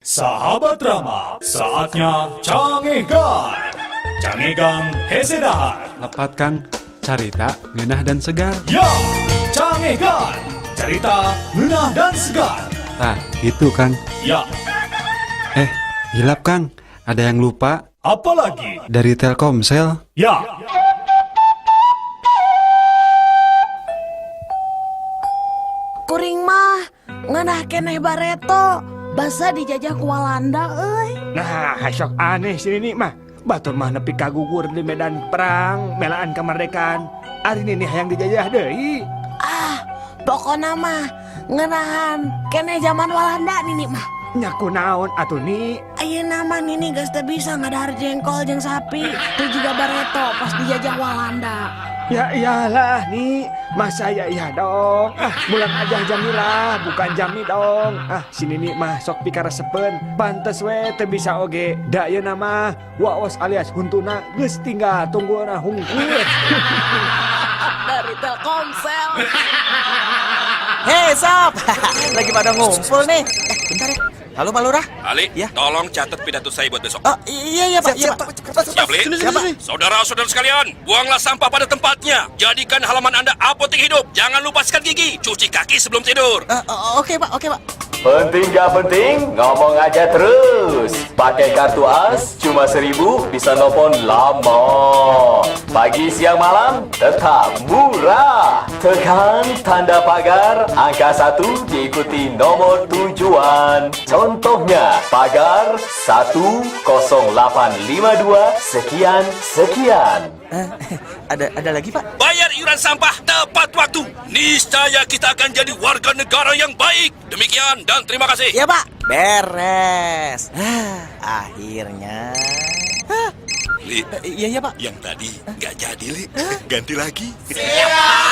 Sahabat Rama, saatnya Cangegan. Cangegan hese dahar. Lepat, Kang, carita ngeunah dan segar. Ya, Cangegan. Cerita ngeunah dan segar. Tah, itu, Kang. Ya. Eh, hilap, Kang. Ada yang lupa. Apalagi? Dari Telkomsel. Ya. Kuring mah ngeunah keneh bareto basa dijajah ku Walanda euy. Nah, sok aneh si Nini mah. Batur mah nepi kagugur di medan perang, melaan kemerdekaan. Ari Nini hayang dijajah deui. Ah, pokona mah ngeunahan keneh zaman Walanda Nini mah. Nya kunaon atuh, Ni? Ayeuna mah Nini geus teu bisa ngadahar jengkol jeung sapi, teu jiga bareto pas dijajah Walanda. Ya iyalah, Ni, masa ya iya dong. Ah, bulan aja Jamilah, bukan Jami dong. Ah, si Nini mah sok pikaresepeun. Pantes we teu bisa oge. Da ieu mah waos alias huntuna geus tinggal tunggulna hungkul. Dari Telkomsel. Hei sob, lagi pada ngumpul nih. Eh, bentar ya. Halo, Pak Lurah. Ali, Ya. Tolong catat pidato saya buat besok. Oh, iya iya, Pak, iya, Pak. Siap, Li? Siap, Pak. Saudara-saudara sekalian, buanglah sampah pada tempatnya. Jadikan halaman Anda apotek hidup. Jangan lupa sikat gigi, cuci kaki sebelum tidur. Eh, oke Pak, oke Pak. Penting gak penting, ngomong aja terus. Pakai kartu AS, cuma 1.000 bisa nelpon lama. Pagi, siang, malam, tetap murah. Tekan tanda pagar, angka 1 diikuti nomor tujuan. Contohnya, pagar 10852 sekian sekian. Eh, ada lagi, Pak? Bayar iuran sampah tepat waktu. Niscaya kita akan jadi warga negara yang baik. Demikian dan terima kasih. Iya, Pak. Beres. Ah, akhirnya. Ah, Li, iya iya Pak. Yang tadi nggak jadi, Li. Ganti lagi. Siap.